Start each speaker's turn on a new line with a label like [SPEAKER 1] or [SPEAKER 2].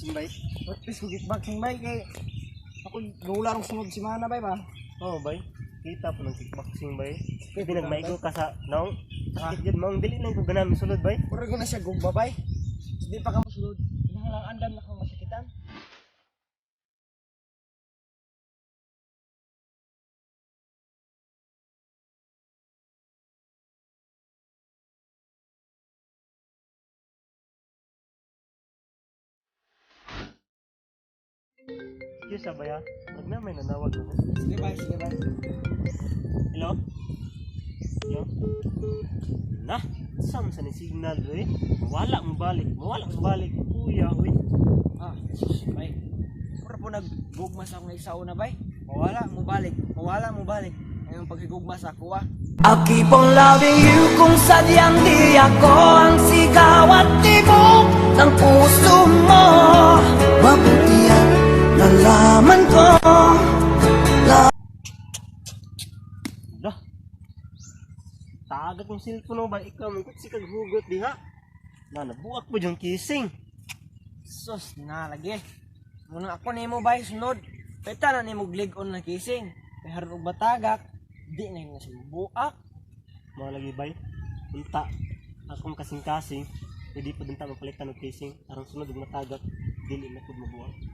[SPEAKER 1] kickboxing, bay?
[SPEAKER 2] Practice ko kickboxing, bay, kay ako gula rong sunod semana, bay ba.
[SPEAKER 1] Oo, bay. Kita po ng kickboxing, bay.
[SPEAKER 2] Kita,
[SPEAKER 1] Kaya nagmaigo ka sa naong.
[SPEAKER 2] Ah.
[SPEAKER 1] Sakit yun, maong dili na ko ganahan misulod, bay.
[SPEAKER 2] Murag na siya gugma, bay. Di pa ka mosulod. Kinahanglan andam na kang masakitan.
[SPEAKER 1] Excuse ah, bay ah. Pag na may nanawag ako.
[SPEAKER 2] Sige, bay, sige, bay.
[SPEAKER 1] Hello? Hello? Na, sam sa ni signal, eh. Wala mo balik, wala mo balik, kuya, uy.
[SPEAKER 2] Ah, sus, bay. Mura po naggugma sa akong isa una, bay. Mawala mo balik, mawala mo balik. Ngayon paghigugma sa ako ah.
[SPEAKER 3] I'll keep on loving you kung sadyang di ako ang sigaw at tibok ng puso mo. Mabuti at nalaman ko.
[SPEAKER 1] Lah. Tagak ng cellphone mo ba? Ikaw, mangkot si kag hugot diha. Na, nabuak po yung kissing.
[SPEAKER 2] Sus, nalagi. Muna ako nimo, bay, sunod. Peta na nimo lig-on na kising. Kay haron og batagak, di na yun na siya buak.
[SPEAKER 1] Mga lagi bay, unta, akong kasing-kasing, hindi pa din ta mapalitan og casing, aron sunod og matagak, dili na pud mabuak.